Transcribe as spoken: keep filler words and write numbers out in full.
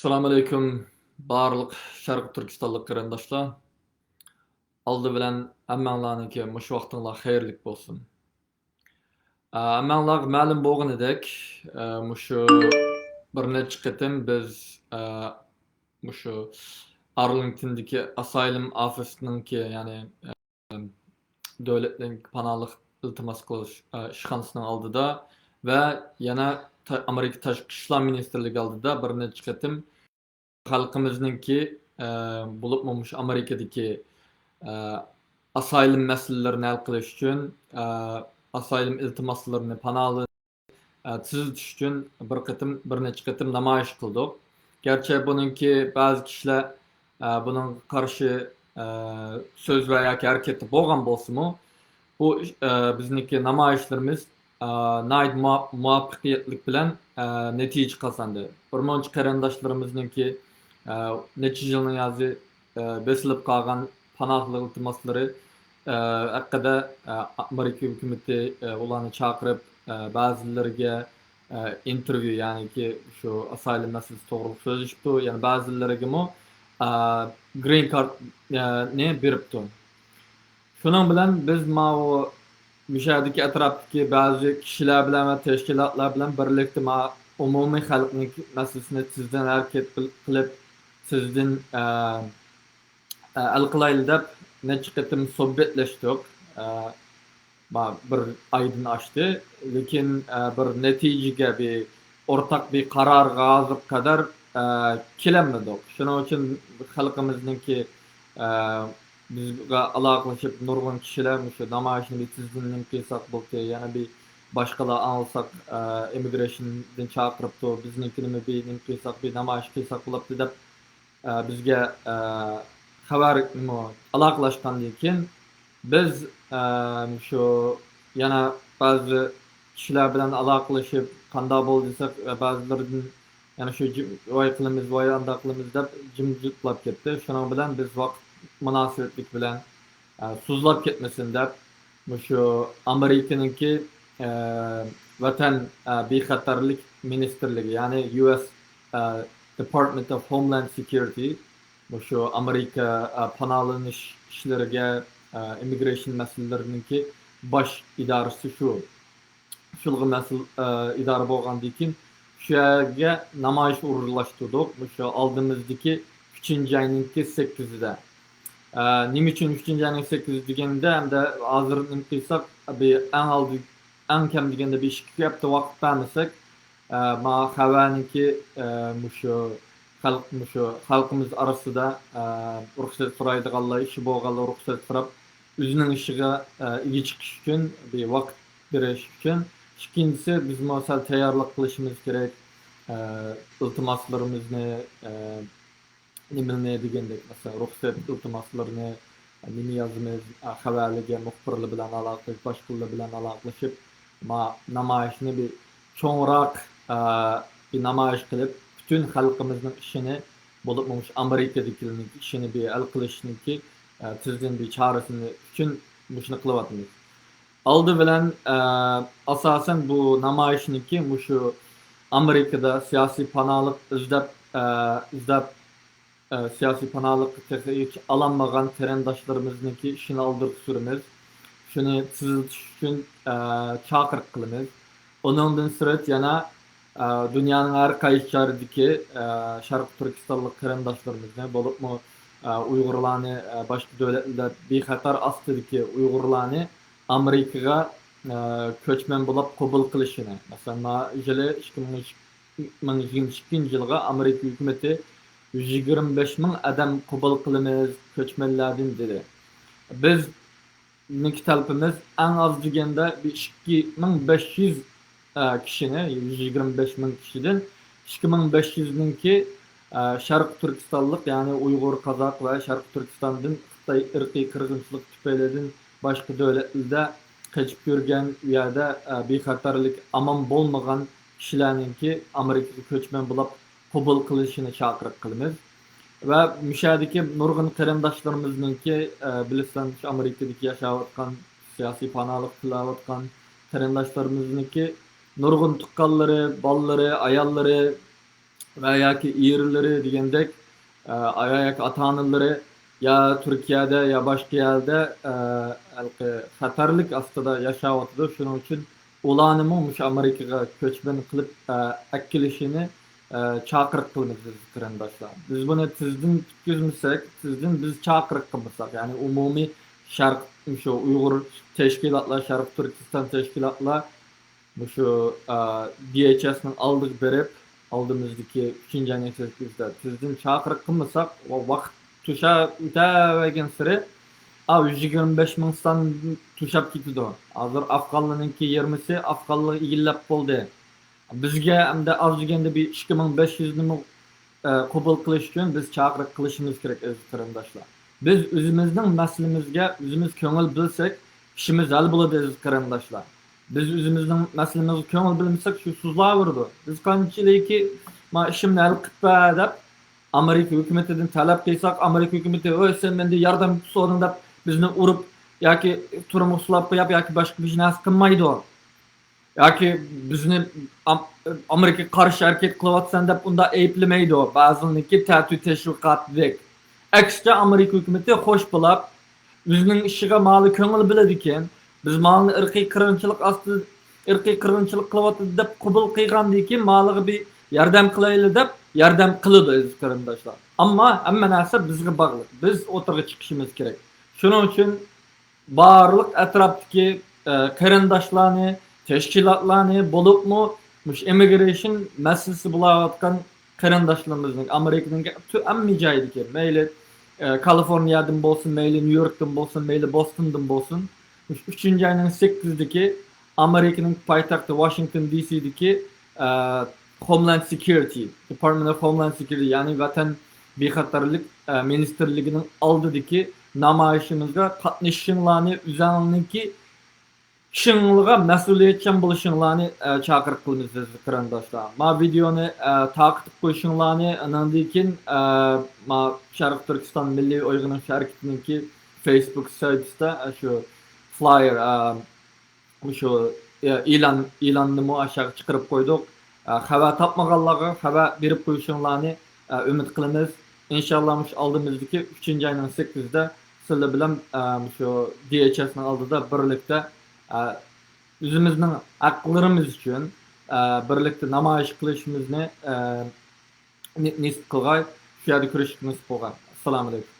ئەسسالامۇئەلەيكۇم، بارلىق شەرقىي تۈركىستانلىق قېرىنداشلار. ئالدى بىلەن ھەممەڭلارنىڭكى مۇشۇ ۋاقتىڭلار خەيرلىك بولسۇن. ئە، ھەممەڭلارغا مەلۇم بولغىنىدەك، ئە، مۇشۇ بىر نەچچە قېتىم بىز، ئە، مۇشۇ ئارلىڭتوندىكى ئاسايلىم ئوفىسىنىڭكى، يەنى، ئە، دۆلەتنىڭ پاناھلىق ئىلتىماس قىلىش، ئە، ئىشخانىسىنىڭ ئالدىدا ۋە يەنە تا-، ئامېرىكا تاشقى ئىشلار مىنىستىرلىكى ئالدىدا بىر نەچچە قېتىم خەلقىمىزنىڭكى، ئە، بولۇپمۇ مۇشۇ ئامېرىكىدىكى، ئە، ئاسايلىم مەسىلىلىرىنى ھەل قىلىش ئۈچۈن، ئە، ئاسايلىم ئىلتىماسلىرىنى، پاناھلىرىنى، ئە، تېزلىتىش ئۈچۈن بىر قېتىم، بىر نەچچە قېتىم نامايىش قىلدۇق. گەرچە بۇنىڭكى بەزى كىشىلەر، ئە، بۇنىڭغا قارشى، ئە، سۆز ۋە ياكى ھەرىكەتتە بولغان بولسىمۇ، بۇ، ئە، بىزنىڭكى نامايىشلىرىمىز، ئە، ناھايىتى مۇۋا-، مۇۋەپپەقىيەتلىك بىلەن، ئە، نەتىجە قازاندى. بىر مۇنچە قېرىنداشلىرىمىزنىڭكى، ئە، نەچچە يىلنىڭ يازى، ئە، بېسىلىپ قالغان پاناھلىق ئىلتىماسلىرى، ئە، ھەققىدە، ئە، ئامېرىكا ھۆكۈمىتى، ئە، ئۇلارنى چاقىرىپ، ئە، بەزىلىرىگە، ئە، ئىنتېرۋيۇ، يەنىكى شۇ ئاسايلىم مەسىلىسى توغرۇلۇق سۆزلىشىپتۇ. يەنە بەزىلىرىگىمۇ، ئە، گرىن كارت، ئە، نى بېرىپتۇ. شۇنىڭ بىلەن بىز ماۋۇ مۇشۇ يەردىكى ئەتراپتىكى بەزى كىشىلەر بىلەن ۋە تەشكىلاتلار بىلەن بىرلىكتە ما ئومۇمىي خەلقنىڭ مەسىلىسىنى تېزدىن ھەرىكەت قىل-، قىلىپ، تېزدىن، ئە، ئە، ھەل قىلايلى دەپ نەچچە قېتىم سۆھبەتلەشتۇق. ئە، ما بىر ئايدىن ئاشتى. لېكىن، ئە، بىر نەتىجىگە، بىر ئورتاق بىر قارارغا ھازىرغا قەدەر، ئە، كېلەلمىدۇق. شۇنىڭ ئۈچۈن خەلقىمىزنىڭكى، ئە، بىزگە ئالاقىلىشىپ نۇرغۇن كىشىلەر مۇشۇ نامايىشنى بىر تېزدىن نېمە قىلساق بولدى، يەنە بىر باشقىلار ئاڭلىساق، ئە، ئىممىگرېيشندىن چاقىرىپتۇ، بىزنىڭكىنىمۇ بىر نېمە قىلساق، بىر نامايىش قىلساق بولاتتى دەپ، ئە، بىزگە، ئە، خەۋەر، نېمە، ئالاقىلاشقاندىن كېيىن، بىز، ئە، شۇ يەنە بەزى كىشىلەر بىلەن ئالاقىلىشىپ، قانداق بولدى دېسەك، ئە، بەزىلىرىدىن يەنە شۇ جىم-، ۋاي قىلىمىز، ۋاي ئانداق قىلىمىز دەپ جىمجىتلاپ كەتتى. شۇنىڭ بىلەن بىز ۋاقىت مۇناسىۋەتلىك بىلەن، ئە، سۇسلاپ كەتمىسۇن دەپ، مۇشۇ ئامېرىكىنىڭكى، ئە، ۋەتەن، ئە، بىخەتەرلىك مىنىستىرلىكى، يەنى يۇ ئېس، ئە، Department of Homeland Security، مۇشۇ ئامېرىكا، ئە، پاناھلىنىش ئىشلىرىگە، ئە، ئىممىگرېيشن مەسىلىلىرىنىڭكى باش ئىدارىسى شۇ. شۇلغا مەسئۇل، ئە، ئىدارە بولغاندىن كېيىن، شۇ يەرگە نامايىش ئورۇنلاشتۇردۇق. مۇشۇ ئالدىمىزدىكى ئۈچىنچى ئاينىڭكى سەككىزىدە. ئە، نېمە ئۈچۈن ئۈچىنچى ئاينىڭ سەككىزى دېگەندە، ئەمدى ھازىر نېمە قىلساق، بىر ئەڭ ئالدى، ئەڭ كەم دېگەندە بىر ئىككى ھەپتە ۋاقىت بەرمىسەك، ئە، ما خەۋەرنىڭكى، ئە، مۇشۇ خەلق، مۇشۇ خەلقىمىز ئارىسىدا، ئە، رۇخسەت سورايدىغانلار، ئىشى بولغانلار رۇخسەت سوراپ، ئۆزىنىڭ ئىشىغا، ئە، ئىگە چىقىش ئۈچۈن بىر ۋاقىت بېرىش ئۈچۈن. ئىككىنچىسى، بىزمۇ سەل تەييارلىق قىلىشىمىز كېرەك. ئە، ئىلتىماسلىرىمىزنى، ئە، نېمىنى دېگەندەك، مەسىلەن، رۇخسەت ئىلتىماسلىرىنى نېمە يازىمىز، ئە، خەۋەرلىگە، مۇخبىرلار بىلەن ئالاقىلىشىپ، باشقىلار بىلەن ئالاقىلىشىپ، ما-، نامايىشنى بىر چوڭراق، ئە، بىر نامايىش قىلىپ، پۈتۈن خەلقىمىزنىڭ ئىشىنى، بولۇپمۇ مۇشۇ ئامېرىكىدىكىلەرنىڭ ئىشىنى بىر ھەل قىلىشنىڭكى، ئە، تېزدىن بىر چارىسىنى ئۈچۈن مۇشۇنى قىلىۋاتىمىز. ئالدى بىلەن، ئە، ئاساسەن بۇ نامايىشنىڭكى مۇشۇ ئامېرىكىدا سىياسىي پاناھلىق ئىزدەپ، ئە، ئىزدەپ، ئە، سىياسىي پاناھلىققا تېخىچە ئالالمىغان قېرىنداشلىرىمىزنىڭكى ئىشىنى ئالدىرىغا سۈرىمىز. شۇنى تېزلىتىش ئۈچۈن، ئە، چاقىرىق قىلىمىز. ئۇنىڭدىن سىرت يەنە، ئە، دۇنيانىڭ ھەر قايسى شەھىرىدىكى، ئە، شەرقىي تۈركىستانلىق قېرىنداشلىرىمىزنى، بولۇپمۇ، ئە، ئۇيغۇرلارنى، ئە، باشقا دۆلەتلەردە بىخەتەر ئاستىدىكى ئۇيغۇرلارنى ئامېرىكىغا، ئە، كۆچمەن بولاپ قوبۇل قىلىشىنى، مەسىلەن، ما يىلى ئىككى مىڭ، ئىككى مىڭ يىگىرمە ئىككىنچى يىلىغا ئامېرىكا ھۆكۈمىتى يۈز يىگىرمە بەش مىڭ ئادەم قوبۇل قىلىمىز كۆچمەنلەردىن دېدى. بىزنىڭكى تەلىپىمىز ئەڭ ئاز دېگەندە بىر ئىككى مىڭ بەش يۈز، ئە، كىشىنى، يۈز يىگىرمە بەش مىڭ كىشىدىن ئىككى مىڭ بەش يۈزنىڭكى، ئە، شەرقىي تۈركىستانلىق، يەنى ئۇيغۇر، قازاق ۋە شەرقىي تۈركىستاندىن خىتاي ئىرقىي قىرغىنچىلىق تۈپەيلىدىن باشقا دۆلەتلەردە قېچىپ يۈرگەن، ئۇ يەردە، ئە، بىخەتەرلىك ئامان بولمىغان كىشىلەرنىڭكى ئامېرىكىغا كۆچمەن بولاپ قوبۇل قىلىنىشىنى چاقىرىق قىلىمىز. ۋە مۇشۇ يەردىكى نۇرغۇن قېرىنداشلىرىمىزنىڭكى، ئە، بىلىسىلەر، شۇ ئامېرىكىدىكى ياشاۋاتقان، سىياسىي پاناھلىق تىلەۋاتقان قېرىنداشلىرىمىزنىڭكى نۇرغۇن تۇغقانلىرى، بالىلىرى، ئاياللىرى، ۋە ياكى ئېرىلىرى دېگەندەك، ئە، يا ياكى ئاتا-ئانىلىرى يا تۈركىيەدە، يا باشقا يەردە، ئە، ھېلىقى خەتەرلىك ئاستىدا ياشاۋاتىدۇ. شۇنىڭ ئۈچۈن ئۇلارنىمۇ مۇشۇ ئامېرىكىغا كۆچمەن قىلىپ، ئە، ئەكېلىشىنى، ئە، چاقىرىق قىلىمىز، ئەزىز قېرىنداشلار. بىز بۇنى تېزدىن پۈتكۈزمىسەك، تېزدىن بىز چاقىرىق قىلمىساق، يەنى ئومۇمىي شەرق، مۇشۇ ئۇيغۇر تەشكىلاتلار، شەرقىي تۈركىستان تەشكىلاتلار مۇشۇ، ئە، دى ئېيچ ئېسنىڭ ئالدىغا بېرىپ، ئالدىمىزدىكى ئۈچىنچى ئاينىڭ سەككىزىدە تېزدىن چاقىرىق قىلمىساق، ۋا-، ۋاقىت توشا-، ئۆتەۋەرگەنسېرى، ئا، يۈز يىگىرمە بەش مىڭ سان توشاپ كېتىدۇ. ھازىر ئافغانلارنىڭكى يېرىمىسى ئافغانلار ئىگىلەپ بولدى. بىزگە ئەمدى ئاز دېگەندە بىر ئىككى مىڭ بەش يۈزنىمۇ، ئە، قوبۇل قىلىش ئۈچۈن بىز چاقىرىق قىلىشىمىز كېرەك، ئەزىز قېرىنداشلار. بىز ئۆزىمىزنىڭ مەسىلىمىزگە ئۆزىمىز كۆڭۈل بۆلسەك، ئىشىمىز ھەل بولىدۇ، ئەزىز قېرىنداشلار. بىز ئۆزىمىزنىڭ مەسىلىمىزگە كۆڭۈل بۆلمىسەك، شۇ سوزۇلۇۋېرىدۇ. بىز قانچىلىكى، ما، ئىشىمنى ھەل قىلىپ بەر دەپ، ئامېرىكا ھۆكۈمىتىدىن تەلەپ قىلساق، ئامېرىكا ھۆكۈمىتى، ۋوي، سەن مەندىن ياردەم سورىدىڭ دەپ، بىزنى ئۇرۇپ ياكى تۈرمىگە سولاپ قويۇپ ياكى باشقا بىر نەرسە قىلمايدۇ. ياكى بىزنى ئام-، ئامېرىكىغا قارشى ھەرىكەت قىلىۋاتىسەن دەپ ئۇنداق ئەيىبلىمەيدۇ، بەزىلىرىنىڭكى تەتۈر تەشۋىقاتىدەك. ئەكسىچە، ئامېرىكا ھۆكۈمىتى خوش بولاپ، ئۆزىنىڭ ئىشىغا مالى كۆڭۈل بۆلىدىكەن، بىز مالىنى ئىرقىي قىرغىنچىلىق ئاستىدا، ئىرقىي قىرغىنچىلىق قىلىۋاتىدۇ دەپ قوبۇل قىلغاندىكىن، مالىغا بىر ياردەم قىلايلى دەپ ياردەم قىلىدۇ، ئەزىز قېرىنداشلار. ئەمما ھەممە نەرسە بىزگە باغلىق. بىز ئوتتۇرىغا چىقىشىمىز كېرەك. شۇنىڭ ئۈچۈن بارلىق ئەتراپتىكى، ئە، قېرىنداشلارنى، تەشكىلاتلارنى، بولۇپمۇ مۇشۇ ئىممىگرېيشن مەسىلىسى بولاۋاتقان قېرىنداشلىرىمىزنىڭ، ئامېرىكىنىڭ پۈتۈن ھەممە جايىدىكى، مەيلى، ئە، كالىفورنىيەدىن بولسۇن، مەيلى نيۇ يوركتىن بولسۇن، مەيلى بوستوندىن بولسۇن، مۇشۇ ئۈچىنچى ئاينىڭ سەككىزىدىكى ئامېرىكىنىڭ پايتەختى ۋاشىنگتون دى سىدىكى، ئە، Homeland Security، Department of Homeland Security، يەنى ۋەتەن بىخەتەرلىك، ئە، مىنىستىرلىكىنىڭ ئالدىدىكى نامايىشىمىزغا قاتنىشىشىڭلارنى، ئۆزۈڭلارنىڭكى ئىشىڭلارغا مەسئۇلىيەتچان بولۇشۇڭلارنى، ئە، چاقىرىق قىلىمىز، ئەزىز قېرىنداشلار. ما ۋىدېئونى، ئە، تارقىتىپ قويۇشۇڭلارنى، ئانىڭدىن كېيىن، ئە، ما شەرقىي تۈركىستان مىللىي ئويغىنىش ھەرىكىتىنىڭكى فېيسبۇك سەھىپىسىدە، ئە، شۇ فلايېر، ئە، مۇشۇ، ئە، ئېلان، ئېلاننىمۇ ئاشۇ يەرگە چىقىرىپ قويدۇق. ئە، خەۋەر تاپمىغانلارغا خەۋەر بېرىپ قويۇشۇڭلارنى، ئە، ئۈمىد قىلىمىز. ئىنشاللا مۇشۇ ئالدىمىزدىكى ئۈچىنچى ئاينىڭ سەككىزىدە سىلەر بىلەن، ئە، مۇشۇ دى ئېيچ ئېسنىڭ ئالدىدا بىرلىكتە، ئە، ئۆزىمىزنىڭ ھەقلىرىمىز ئۈچۈن، ئە، بىرلىكتە نامايىش قىلىشىمىزنى، ئە، نى-، نېسىپ قىلغاي. شۇ يەردە كۆرۈشكە نېسىپ قىلغاي. ئەسسالامۇ ئەلەيكۇم.